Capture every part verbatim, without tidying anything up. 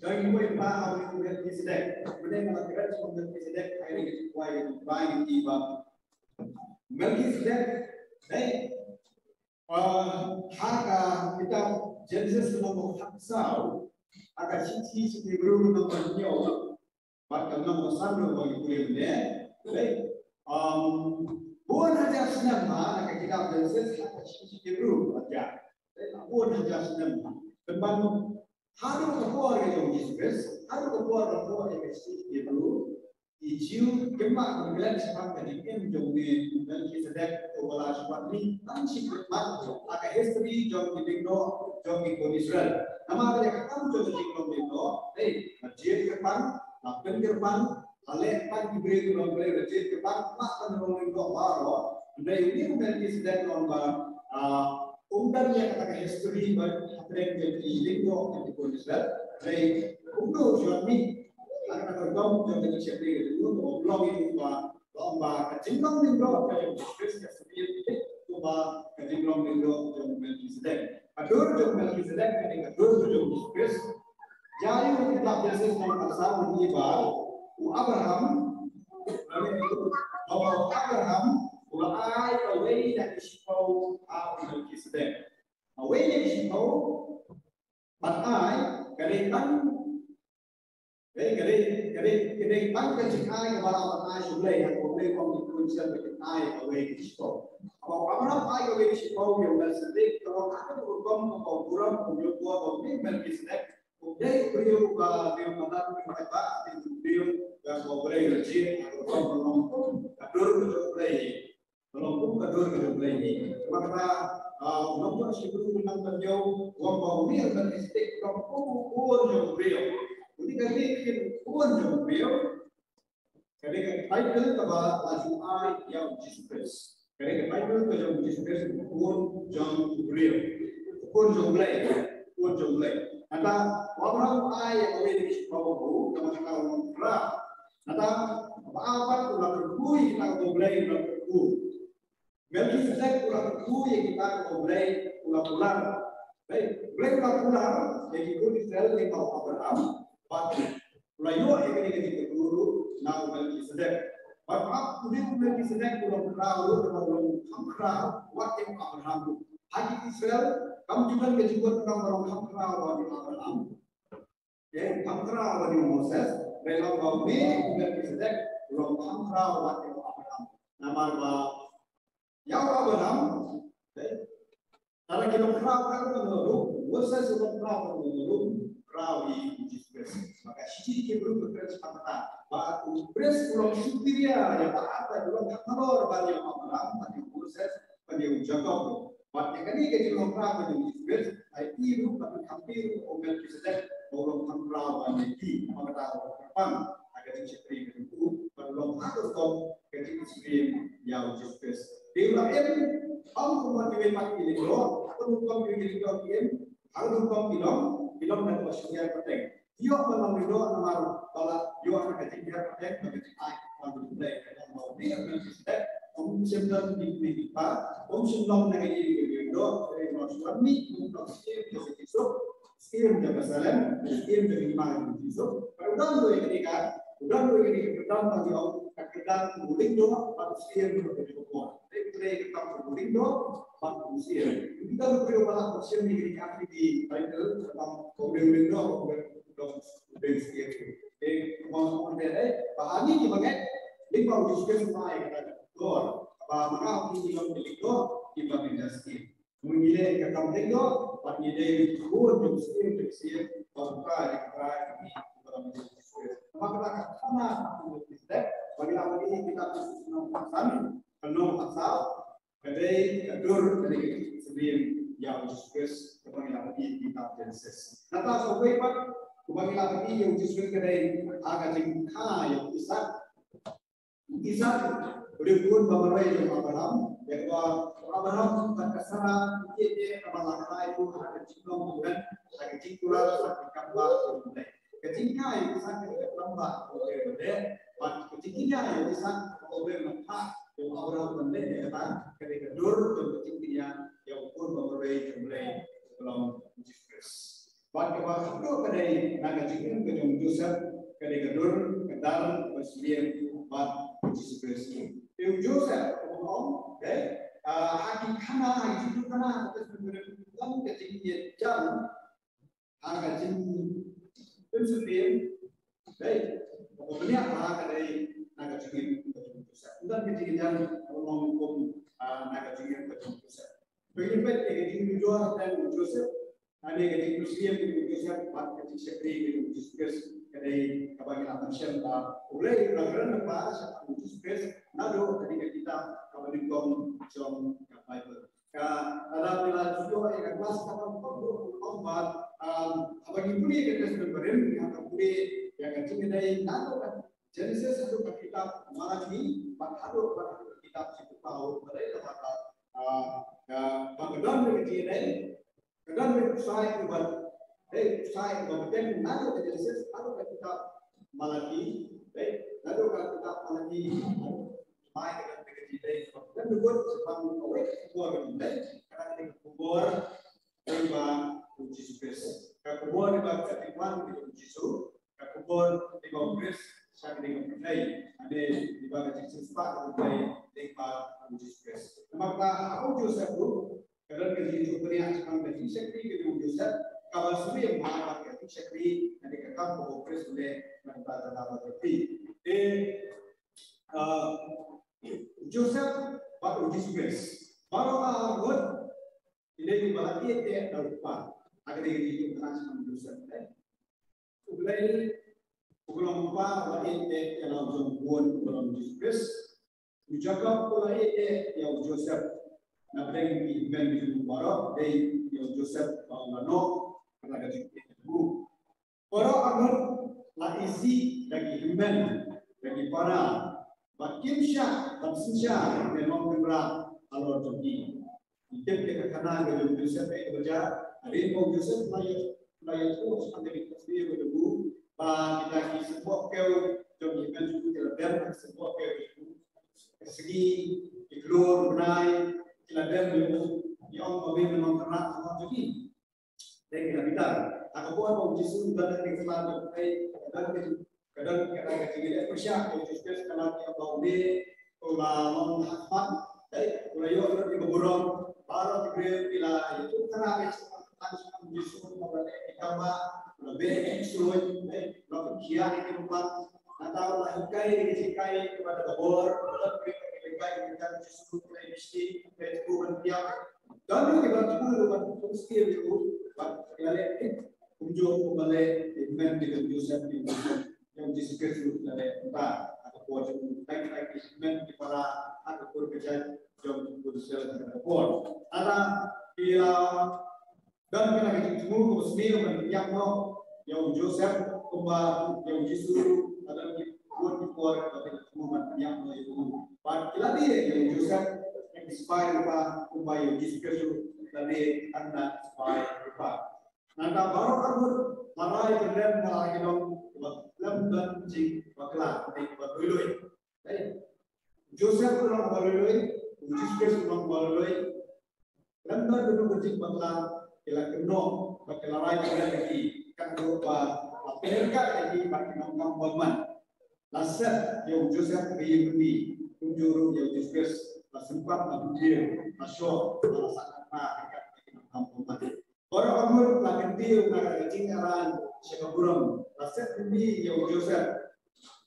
Dang ïa u pa ha u Melkisedek. Mynne nga la kren sha u Melkisedek, ai ni ka jingkwah ïa u ba ngi ïa ba. Melkisedek, dei, ah, ha ka kitab Genesis lynnong ba khatsaw, ha ka shithi sha ki Hebru lynnong ba hynñiew, bad ka lynnong ba san ruh ba ngi pule mynne, dei. Um, bun hajar snem ha, ha ka kitab Genesis, ha ka shithi sha ki Hebru, bad ja. Dei, bun hajar snem ha. Pynban haduh ka por ka jong u Jisu Khrist, haduh ka por ka por ka jong u Jisu Khrist, ki Jiw kim lah ban klet shaphang ka jingim jong une u Melkisedek uba la shu wan mih tang shi khlieh mat ha ka history jong ki lyngdoh jong ki khun Israel. Namar ka kam jong ka jinglong lyngdoh, hei, la jied kyrpang, la pynkyrpang, la leh tang ki briew ki long briew, la jied kyrpang, la pynlong lyngdoh baroh. Hynrei une u Melkisedek long ba, ah, um don ïa kata ka history ba hapdeng jong ki lyngdoh jong ki khun Israel. Hynrei um don u shu wan mih. Kata ka rukom jong ka jingshakri ka jong u, long ïa u ba, long ba ka jinglong lyngdoh ka jong u Jisu Khrist ka sdang ïa u ba ka jinglong lyngdoh jong u Melkisedek. Ka dur jong u Melkisedek ka dei ka dur jong u Jisu Khrist. Ïa u kitab Genesis lynnong khatsaw u ong ba u Abraham, ba u Abraham u la ai kawei na ki shiphew ha u Melkisedek. Kawei na ki shiphew, bad ai ka dei tang, eh, ka dei, ka dei, ka dei tang ka jingai kaba la ban ai sha U Blei, ha U Blei u ong ïa ki khun Israel ba kin ai kawei na ki shiphew. Haba u Abraham ai kawei na ki shiphew ïa u Melkisedek, ka long ha ka rukom kaba u burom, u ïoh burom, u Melkisedek, u dei u briew uba dei u palat, u paidbah, u dei u briew uba U Blei u la jied, u long, u long kum ka dur ka jong U Blei. Ka long kum ka dur ka jong U Blei. Namar kata, ah, u nongpynshai Hebru lynnong ba hynñiew u ong ba une u Melkisedek u long kum u khun jong u briew. Une ka dei ka khun jong u briew. Ka dei ka title kaba la ju ai ïa u Jisu Khrist. Ka dei ka title ka jong u Jisu Khrist, u khun jong u briew. U khun jong U Blei, u khun jong U Blei. Nangta u Abraham u ai ïa kawei na ki shiphew ha u, namar kata u long khraw. Nangta ba ar pat u la kyrkhu ïa kita kiba U Blei u la kyrkhu. Melkisedek u la kyrkhu ïa kita kiba U Blei u la kular. Hei, U Blei u la kular ïa ki khun Israel lyngba u Abraham. Bad u la ïoh ïa kane ka jingkyrkhu ruh na u Melkisedek. Bad haba u dei u Melkisedek u long khraw ruh, u long kham khraw wat ïa u Abraham ruh. Ha ki Israel kam ju don ka jingmut ba long kham khraw wat ïa u Abraham. Ïa, kham khraw wat ïa u Moses, hynrei long ba une u Melkisedek u long kham khraw wat ïa u Abraham. Namar ba ïa u Abraham, eh, lada ki long khraw katno ruh, Moses u long khraw katno ruh, khraw hi u Jisu Khrist. Bad ka shithi ki Hebru ka kren shaphang kata ba u Khrist u long superior ïa baroh, u long kham halor ban ïa u Abraham, ban ïa u Moses, ban ïa u Jakob. Bad ïa kane ka jinglong khraw ka jong u Jisu Khrist, ai i ruh bad kham phi ruh u Melkisedek u long kham khraw ban ïa ki. Namar kata u kyrpang ha ka jingshakri ka jong u, bad u long ha ka rukom ka jingshakri ïa u Jisu Khrist. Te u la im, ym kum kiwei pat ki lyngdoh, ha ka rukom ki lyngdoh ki im, ha ka rukom ki long, ki long da kaba shyngiar pateng. Ïoh ban long lyngdoh namar ba la ïoh na ka jinghiar pateng, na ka jingai kyrpang jong U Blei. Ka long ba u dei U Melkisedek, um shym don ïing kmie kpa, um shym long na ka ïing ka lyngdoh, hynrei u la shu wan mih kum u syiem jong ka jingsuk, syiem jong ka Salem, syiem jong ka hima ka jingsuk. Bad u don ruh ïa kane ka, u don ruh ïa kane ka kyrdan ba ngi ong ka kyrdan u lyngdoh bad u syiem jong ka jingmut. Dei u Blei ka kyrdan u lyngdoh bad u syiem. Ngi don u briew ba lah ban shim ïa kane ka three D Bible, ka long u briew lyngdoh, u briew lyngdoh. Dei, ba ha ngi kiba ngeit lyngba u Jisu Khrist, ba ïa kata ka dor ba ma nga u ngi long ki lyngdoh kiba ngeit da syiem. Ngi leh ka kam lyngdoh bad ngi dei ki khun jong syiem, jong syiem, ba u Trai, u Trai, ngi ba long u Jisu Khrist. Ba kata ka khana u Jisu Khrist ba ngi la ïohi kitab Genesis lynnong khatsan, lynnong khatsaw. Ka dei ka dur, ka dei ka jingsyriem ïa u Jisu Khrist, kaba ngi la ïohi ha kitab Genesis. Nangta sa kawei pat kaba ngi la ïohi ïa u Jisu Khrist ka dei ha ka jingkha ïa u Isak. U Isak u dei u khun ba marwei jong u Abraham, ïa kaba u Abraham bad ka Sara u ïeit ïa kaba la kha ïa u ha ka jinglong jong u, ha ka jingkular, ha ka kam ba jong u. Ka jingkha ïa u Isak ka dei ka kam ba jong u, bad ka jingkha ïa u Isak ka dei ka kam ba jong u Abraham ban leh ïa kata, ka dei ka dur jong ka jingkñia ïa u khun ba marwei jong U Blei, ka long u Jisu Khrist. Bad kaba haduh Ka dei na ka jingim ka jong u Joseph, ka dei ka dur, ka dar, ka ba syriem bad u Jisu Khrist. Te u Joseph, u ong, dei, ah, ha ki khana, ha ki jingduh khana, ka test member, lam ka jingïajan, ha ka jingpynsyriem, dei, ka ba bniah ha ka dei na ka jingim ka jong u Joseph. Ynda ka jingïajan, u ong kum, ah, na ka jingim ka jong u Joseph. Ba ngi peit ïa ka jingmujor ka jong u Joseph, Ane ka jingpynsyriem ka jong u Joseph bad ka jingshakri ka jong u Jisu Khrist ka dei kaba ngi la mention ba u Blei u la kren lypa shaphang u Jisu Khrist naduh ka dei ka kitab kaba nyngkong jong ka Baibl. Ka lada phi la shu ïoh ïa ka klas kaba nyngkong ruh ong ba, um, haba ngi pule ka Testament Barim, ngi hap ban pule ïa ka jingïadei naduh ka Genesis haduh ka kitab Malaki bad haduh ka kitab Jingpynpaw ba dei kaba, uh, ka, ba ka don ka jingïadei Ka don beit u ksai uba, eh, u ksai uba bteng naduh ka Genesis haduh ka kitab Malaki, eh, naduh ka kitab Malaki, mai ka don beit ka jingïadei uba bteng, uba bteng kawei ka khubor ka jingïadei, ka don ka khubor kaba u Jisu Khrist. Ka khubor kaba ka dei wan ka u Jisu, ka khubor kaba u Khrist sha ka dei ka pyrthei. Ane kaba ka jingsiewspah ka pyrthei kaba u Jisu Khrist. Namar kata ha u Joseph ruh, Ka don ka jingïathuhkhana shaphang ka jingshakri ka jong u Joseph, kaba syriem ha ka jingshakri, na ka kam kaba u Khrist u leh na ka bynta jong ka pyrthei. Te, ah, Joseph bad u Jisu Khrist. Baroh arngut ki dei kiba la ïeit da u kpa. Ha ka dei ka jingïathuhkhana shaphang u Joseph, eh. U Blei u long u kpa uba ïeit ïa la u jong u khun uba long u Jisu Khrist. U Jakob u la ïeit ïa u Joseph. Na pdeng ki hynmen ki jong u baroh, dei ïa u Joseph ba u la noh, kata ka jingïeit ïa u. Baroh arngut la isih da ki hynmen, da ki para, ba kim shah ban synshar ïa ki nongkynrad halor jong ki. Ngi tip ïa ka khana ka jong u Joseph, eh, kaba jia, hynrei u Joseph la ïa, la ïathuh shaphang ka jingïeit ka jong u, ba kita ki symboh kew jong ki hynmen jong u ki la dem ha ki symboh kew jong u. Ka sngi, ki klur, u bnai, ki la dem jong u, ki ong ba me me nongkynrad halor jong ki. Dei ki la bitar. Ha ka por ba u Jisu u don ha ka kyrdan jong u Blei, ka don ka jing, ka don ka, ka jingïaleh pyrshah, u Jisu Khrist ka la ïathuh ba une u la long ha khmat, dei, u la ïoh lut ïa ka burom, baroh ki briew ki la ïathuhkhana ïa u Jisu, u la leh ki kam ba, u la beh ïa ki ksuid, dei, u la pynkhiah ïa ki bympat, nangta u la hikai ïa ki jinghikai kiba da ka bor, u la hikai ïa ki jinghikai, u la hikai ïa ki jinghikai, Don ruh kiba thmu ruh ban pynskhem ïa u, bad ki la leh kumjuh kumba leh ki hynmen ki jong u Joseph, ki jong u Joseph, jong u Jisu Khrist ruh ki la leh kumta. Ha ka por jong u, ki la leh ki hynmen ki para ha ka por ka jait jong u Joseph ha ka por. Nangta ki la don kane ka jingthmu kaba sniew ban pynïap noh ïa u Joseph kumba ïa u Jisu ruh la don ki bun ki por kiba ki la thmu ban pynïap noh ïa u. Bad ki la die ïa u Joseph, ki spy lypa, kumba ïa u Jisu Khrist ruh ki la die tang da ki spy lypa. Nangta baroh arngut la rai kyrdan ba la ki long kiba khlem don jingbakla, kiba lui lui. Dei, Joseph u long uba lui lui, u Jisu Khrist u long uba lui lui. Khlem don kano ka jingbakla, ki la kynnoh bad ki la rai kyrdan ïa ki, katno ba la pynryngkat ïa ki bad ki nongkam bymman. La set ïa u Joseph ha ka ïing byndi, kumjuh ruh ïa u Jisu Khrist, la sympat, la bynriew, la shoh, la sah kynthah ryngkat ïa ki nongkam bymman. Baroh arngut la kyntiew na ka jingïaid sha ka burom, la set byndi ïa u Joseph.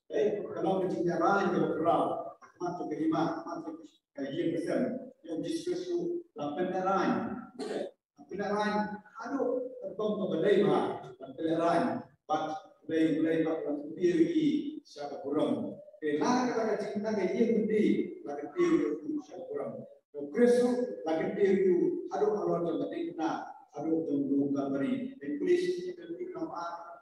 Eh, ka long ka jingïaid kaba khraw, ha khmat jong ka hima, ha khmat jong ka ïing ka sem. Ïa u Jisu Khrist ruh la pynïaid. Eh, la pynïaid haduh katkum kaba dei bha, la pynïaid. Bad U Blei, U Blei bad la kyntiew ïa ki sha ka burom. Te na kata ka jingïaid ka ïing byndi, la kyntiew ïa u sha ka burom. U Khrist ruh la kyntiew ïa u haduh halor jong ka diengphna, haduh jong u Kalbari. Te pule shisha ka diengphna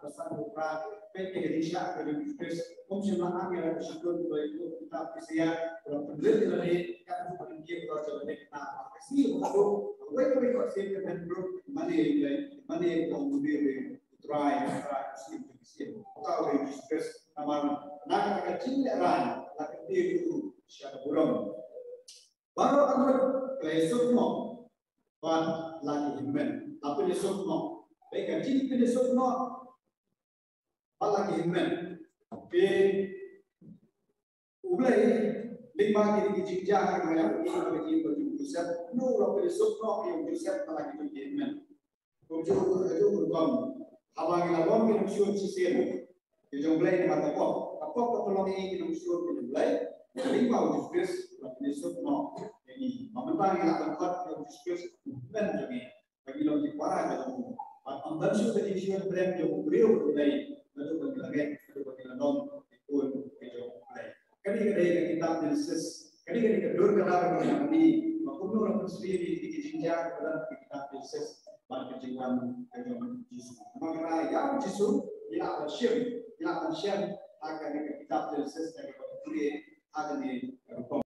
ba san u Khrist, peit ïa ka jingshah ka jong u Khrist. Kum shym la ïa la ka shibun ba ïa u kitab Isaiah, ba la pynleit ïa lade, katno ba la kyntiew halor jong ka diengphna. Ka sngi ba haduh, kawei kawei ka sien ka ban ruh, mane ïa u Blei, mane ïa u Blei, u Trai, u Trai, u Syiem jong ki syiem. Uta u dei u Jisu Khrist, namar na kata ka jingïaid la kyntiew ïa u sha ka burom. Baroh arngut ki la ïasuk noh bad la ki hynmen. La pynïasuk noh. Dei ka jingpynïasuk noh bad la ki hynmen. Te U Blei lyngba kine ki jingjia kiba ïa u ïa ka jingim ka jong u Joseph, kumno u la pynsuk noh ïa u Joseph na la ki jong ki hynmen. Kumjuh kumjuh rukom, haba ngi la long ki nongshun shisien ki jong U Blei, namar ka pop, ka pop ka pynlong ïa ngi ki nongshun ki jong U Blei. Lyngba u Jisu Khrist u la pynsuk noh ïa ngi, ba mynta ngi la dang khot ïa u Jisu Khrist u Hynmen jong ngi, ba ngi long ki para ka jong u. Bad ym don shuh ka jingshun prem jong u briew u Blei naduh ba ngi la ngeit, naduh ba ngi la long ki khun ki jong U Blei. Kane ka dei ka kitab Genesis, kane ka dei ka dur ka dar kaba ngi, ba kumno la pynsyriem ïa ki jingjia kaba don ha ka kitab Genesis bad ka jingwan ka jong u Jisu. Namar kata ïa u Jisu ngi lah ban shim, ngi lah ban shem ha kane ka kitab Genesis, kane ka pule ha kane ka rukom.